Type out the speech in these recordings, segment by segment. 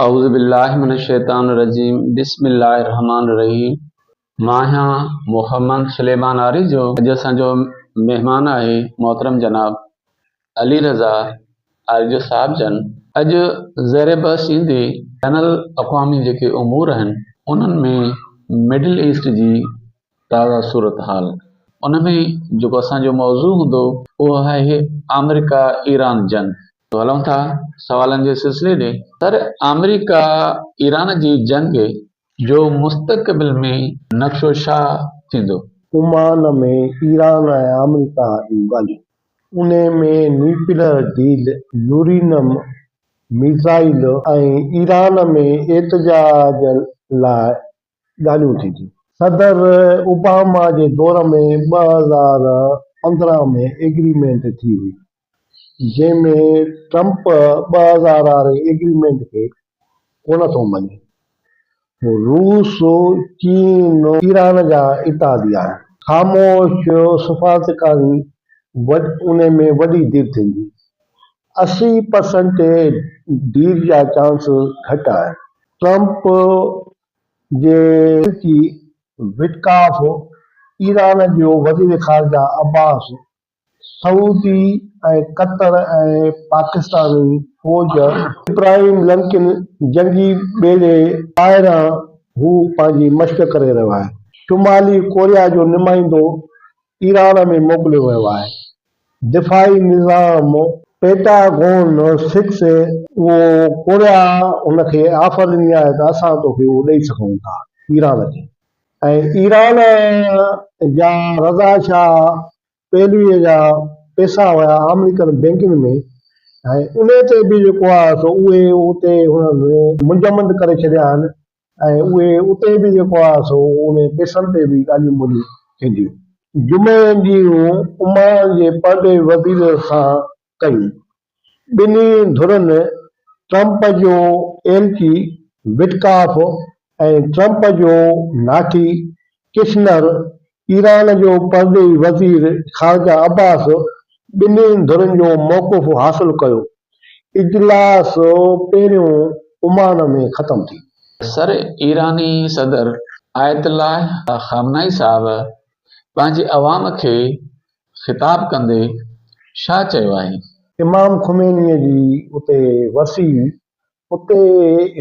اعوذ بالله من الشيطان الرجيم بسم الله الرحمن الرحيم مان آهيان محمد سليمان آريجو اڄ اسان جو مهمان آهي محترم جناب علي رضا آريجو صاحب جن اڄ زير بحث ايندي بين الاقوامي جيڪي امور آهن انهن ۾ مڊل ايسٽ جي تازه صورتحال ان ۾ جيڪو اسان جو موضوع هوندو اهو آهي آمريڪا ايران جنگ. سو هلون ٿا سوالن جي سلسلي ڏي. سر آمريڪا ايران جي جنگ جو مستقبل ۾ نقشو ڇا ٿيندو؟ عمان ۾ ايران ۽ آمريڪا جون ڳالهيون. انهي ۾ nuclear deal, uranium missile ۽ Iran ۾ احتجاج لاء ڳالهيون ٿينديون. صدر اوباما جي دور ۾ 2015 ۾ ايگريمينٽ ٿي هئي، جنهن ۾ ٽرمپ 2000 واري ايگريمينٽ کي ڪونه ٿو مڃي. روس، چين، ايران جا اتحادي آهن. خاموش سفارتڪاري انهي ۾ وڏي دير ٿيندي. 80% ڊيل جا چانس گهٽ آهن. ٽرمپ جي ايلچي وٽڪاف، ايران جو وزير خارجه عباس سعودي ۽ قطر ۽ پاڪستاني فوج ابراهيم لنڪن جنگي ٻيڙي ٻاهران هو پنهنجي مشق ڪري رهيو آهي. شمالي ڪوريا جو نمائندو ايران ۾ موڪليو ويو آهي. دفاعي نظام پيٽاگون سڪس اهو ڪوريا هن کي آفر ڏني آهي ته اسان توکي اهو ڏئي سگهون ٿا ايران کي ۽ ايران جا رضا شاهه پهلوي جا پيسا هيا آمريڪن بينڪن ۾ ۽ انهي تي به جيڪو آهي سو اهي اتي هنن منجمند ڪري ڇڏيا آهن ۽ اهي اتي به جيڪو آهي سو انهن پئسن تي به ڳالهيون ٻولهيون ٿينديون. جمعي ڏينهن عمان جي پرڏيهي وزير سان ڪيون. ٻنهي ڌرين ٽرمپ جو ايلچي وٽڪاف ۽ ٽرمپ جو ناٺي ڪشنر، ايران جو پرڏيهي وزير خارجه عباس ٻنهي ڌرين جو موقف حاصل ڪيو. اجلاس پهريون عمان ۾ ختم ٿي. سر ايراني صدر آيت الله خامنائي صاحب پنهنجي عوام کي خطاب ڪندي ڇا چيو آهي؟ امام خمينيء جي اتي ورسي هئي، اتي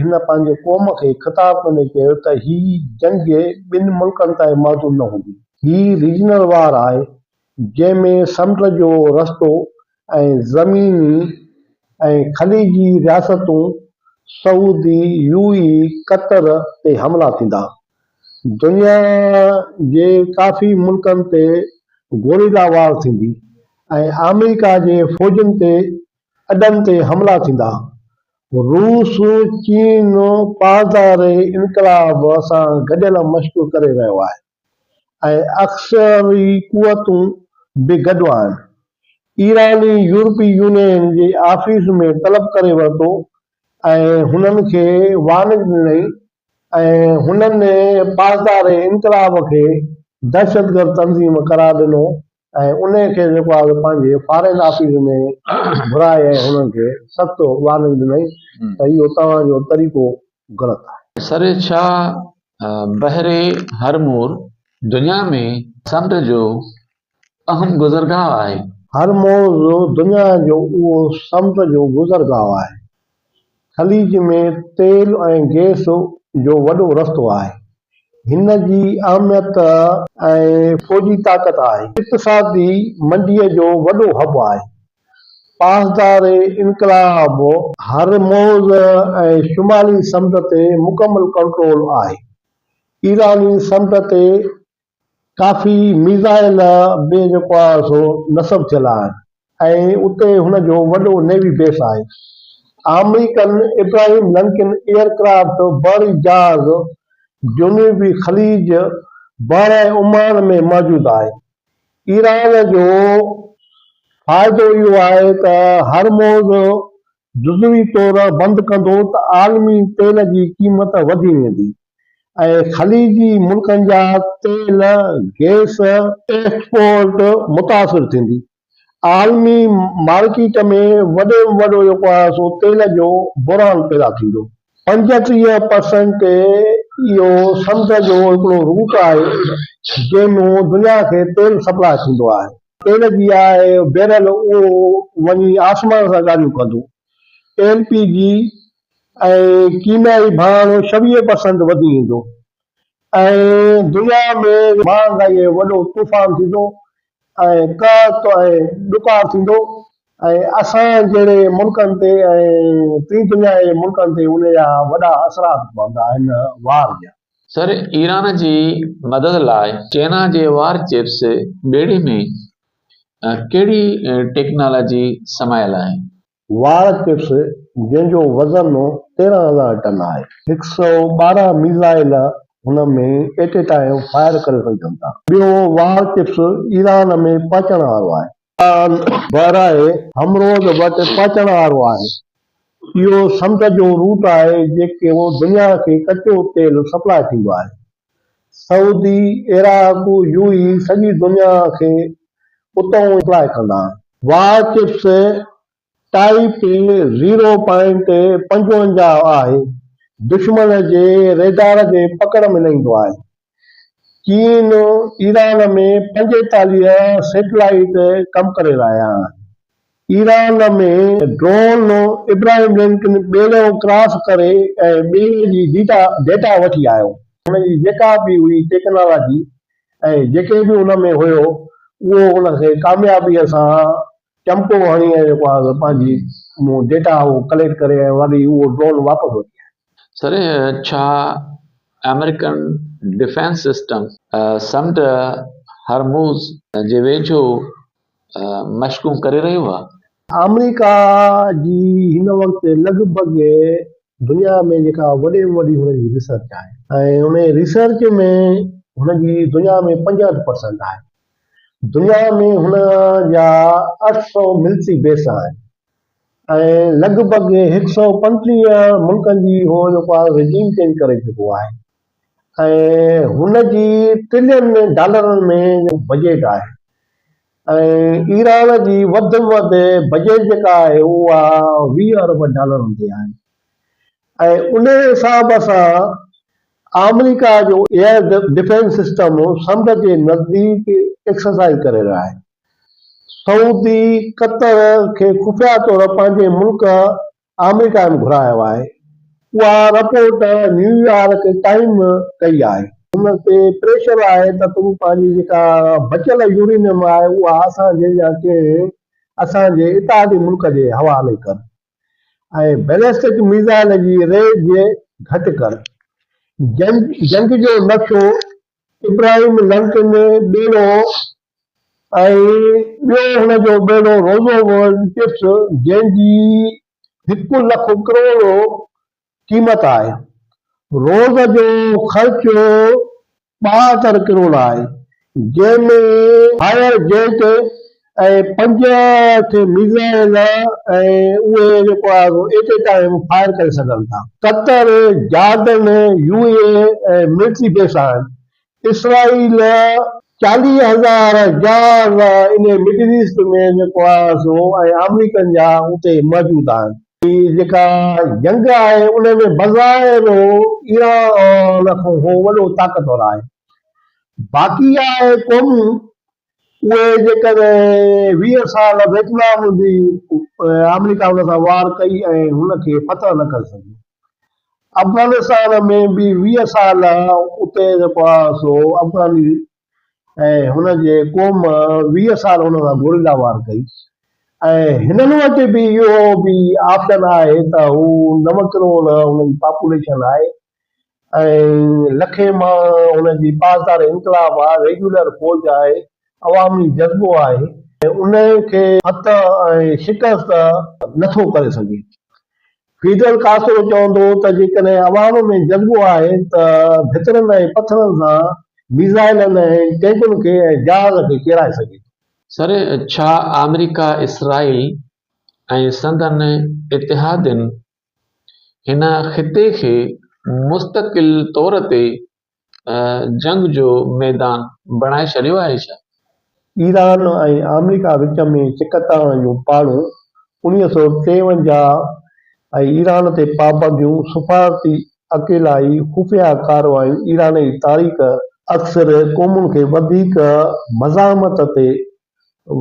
هن پنهنجي قوم کي خطاب ڪندي چيو ته هي جنگ ٻن ملڪن تائين محدود نه هوندي، هي ريجنل وار آهي، جنهن ۾ سمنڊ جو رستو ۽ زميني ۽ خليجي رياستون سعودي، يو اي، قطر تي حملا ٿيندا. دنيا جي ڪافي ملڪن تي گوريلا وار ٿيندي ۽ آمريڪا جي فوجن تي اڏن تي حملا ٿيندا. روس، چين پاسدار انقلاب سان گڏيل مشق ڪري رهيو آهي. ۽ عسڪري قوتون به گڏ آهن. ايراني يورپي يونين جي آفيس ۾ طلب ڪري ورتو ۽ هنن کي وارننگ ڏنائين ۽ هنن پاسدار انقلاب کي دهشتگرد تنظيم قرار ڏنو ۽ انهي کي جيڪو آهي پنهنجي فارين آفيس ۾ گهرائي ۽ هنن کي سخت وارننگ ڏنائين ته اهو توهان جو طريقو غلط آهي. سر ڇا بحر هرمور دنيا ۾ سمنڊ جو اهم گذرگاهه آهي؟ هرموز دنيا جو اهو سمنڊ جو گذرگاهه آهي. خليج ۾ تيل ۽ گئس جو وڏو رستو آهي. هن جي اهميت ۽ فوجي طاقت آهي. اقتصادي منڊيء جو وڏو حب آهي. پاسدار انقلاب هرموز ۽ شمالي سمنڊ تي مڪمل ڪنٽرول آهي. ايراني سمنڊ تي ڪافي ميزائل به جيڪو آهي سو نصب ٿيل آهن ۽ اتي هن جو وڏو نيوي بيس آهي. American Abraham Lincoln aircraft بحري جهاز جنوبي خليج بحر عمان ۾ موجود آهي. ايران جو فائدو اهو آهي ته هرموز جزوي طور بند ڪندو ته عالمي تيل جي قيمت وڌي ويندي ۽ خليجي ملڪن جا تيل، گئس ايڪسپورٽ متاثر ٿيندي. عالمي مارڪيٽ ۾ وڏي ۾ وڏو جيڪو آهي سو تيل جو بحران پيدا ٿيندو. 35 پرسنٽ اهو سمنڊ جو هڪڙو روٽ آهي جنهن مان دنيا کي تيل سپلاء ٿيندو آهي. تيل جي آهي بيرل اهو وڃي آسمان سان ڳالهيون ڪندو. ايل پي جي ۽ ڪيميائي ڀاڻ 26 پرسنٽ وڌي ويندو ۽ دنيا ۾ مهانگائي جو وڏو طوفان ٿيندو ۽ قحط ۽ ڏڪار ٿيندو ۽ اسان جهڙي ملڪن تي ۽ ٽين دنيا جي ملڪن تي ان جا وڏا اثرات پوندا هن وار جا. سر ايران جي مدد لاء چينا جي وار چپس ٻيڙي ۾ ڪهڙي ٽيڪنالاجي سمايل آهي؟ وار چپس جنهن جو وزن 13,000 ٽن آهي. هڪ سئو 12 ميزائل هن ۾ ايٽ اي ٽائيم فائر ڪري سگهجن ٿا. ٻيو وار چپس ايران ۾ پهچڻ وارو آهي. ايران بحرائي همروز وٽ پهچڻ وارو آهي. اهو سمنڊ جو روٽ آهي جيڪو دنيا کي ڪچو تيل سپلاء ٿيندو آهي. سعودي، عراق، يو اي سڄي دنيا کي اتئون سپلاء ڪندا آهن. وار چپس ٽائيپ زيرو پوائنٽ 55 آهي، دشمن جي ريڊار جي پڪڙ ۾ نه ايندو آهي. چين ايران ۾ 45 سيٽلائيٽ ڪم ڪري رهيا آهن. ايران ۾ ڊرون ابراهيم لنڪن ٻيڙو ڪراس ڪري ۽ ٻيڙي جي ڊيٽا وٺي آيو. هن جي جيڪا به هئي ٽيڪنالاجي ۽ جيڪي به ان ۾ هيو اهو هن کي ڪاميابيء سان چمڪو هڻي ۽ جيڪو آهي سو پنهنجي ڊيٽا اهو ڪليڪٽ ڪري ۽ وري اهو ڊرون واپس وٺي آيو. سر ڇا آمريڪن ڊفينس سسٽم سمنڊ هرموز جي ويجهو مشقون ڪري رهيو آهي. آمريڪا جي هن وقت لڳ ڀڳ دنيا ۾ جيڪا وڏي ۾ وڏي هن جي ريسرچ آهي ۽ ان ريسرچ ۾ هن جي دنيا ۾ 65 پرسنٽ آهي. دنيا ۾ هن جا 800 ملٽري بيس آهن ۽ لڳ ڀڳ 135 ملڪن جي هو جيڪو آهي رجيم چينج ڪري چڪو آهي ۽ هن جي ٽرلين ڊالرن ۾ بجيٽ آهي. ۽ ايران جي وڌ ۾ وڌ بجيٽ جيڪا آهي اها 20 ارب ڊالرن تي آهي ۽ ان حساب سان آمريڪا جو ايئر ڊفينس سسٽم سمنڊ جي نزديڪ ايڪسرسائز ڪري رهيو آهي. سعودي قطر کي خفيه طور پنهنجي ملڪ آمريڪا ۾ گهرايو آهي، اها رپورٽ نيويارڪ ٽائيم ڪئي آهي. هن تي پريشر آهي ته تون پنهنجي جيڪا بچيل يورينيم آهي اها اسان جي يا ڪنهن اسان جي اتحادي ملڪ جي حوالي ڪر ۽ بيلسٽڪ ميزائل جي رينج گهٽ ڪر. جنگ جو نقشو ابراهيم لنڪن ٻيڙو ۽ ٻيو هن جو ٻيڙو روزو ورلڊ چپس جنهن جي هڪ لک ڪروڙ قيمت آهي. روز جو خرچ 72 ڪروڙ آهي جنهن ۾ فائر جيٽ ۽ 65 ميزائل ۽ اهي جيڪو آهي سو ايٽ اي ٽائيم فائر ڪري سگهن ٿا. Qatar, Jordan, U A ۽ military base آهن. اسرائيل 40,000 جهاز انهي مڊل ايسٽ ۾ جيڪو آهي سو ۽ آمريڪن جا اتي موجود آهن. هي جيڪا جنگ آهي ان ۾ بظاهر ايران کان هو وڏو طاقتور آهي. باقي آهي قومون اهي جيڪڏهن 20 سال ويٽنام جي آمريڪا ان سان وار ڪئي ۽ هن کي فتح نه ڪري سگهيو. افغانستان ۾ به 20 سال اتي جيڪو آهي سو افغاني ۽ هن جي قوم 20 سال هن سان گوريلا وار ڪئي ۽ هنن وٽ به اهو به آپشن آهي ته هو 9 ڪروڙ هن جي پاپوليشن آهي ۽ لکين ماڻهو هن جي پاسدار انقلاب آهي، ريگيولر فوج آهي، عوامي جذبو آهي ۽ انهي کي فتح ۽ شڪست نٿو ڪري سگهي. فيڊل ڪاسترو چوندو هو ته جيڪڏهن عوام ۾ جذبو آهي ته ڀترن ۽ پٿرن سان ميزائلن ۽ ٽينڪن کي ۽ جهاز کي ڪيرائي سگهي ٿو. سر ڇا آمريڪا اسرائيل ۽ سندن اتحادين هن خطي کي مستقل طور تي جنگ جو ميدان بڻائي ڇڏيو آهي ڇا؟ ايران ۽ آمريڪا وچ ۾ ڇڪتاڻ جون پاڙون 1953 ۽ ايران تي پابنديون، سفارتي اڪيلائي، خفيه ڪارروايون ايران جي تاريخ اڪثر قومن کي وڌيڪ مزاحمت تي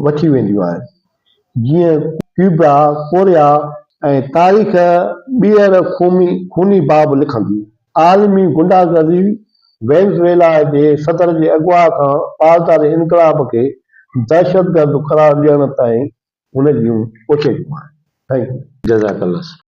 وٺي وينديون آهن، جيئن ڪيوبا، ڪوريا ۽ تاريخ ٻيهر خوني باب لکندي. عالمي غنڊا گردي وينزويلا جي صدر جي اغوا کان پاسدار انقلاب کي دهشتگرد قرار ڏيڻ تائين هن جون ڪوششون آهن. Thank you. جزاڪ الله سر.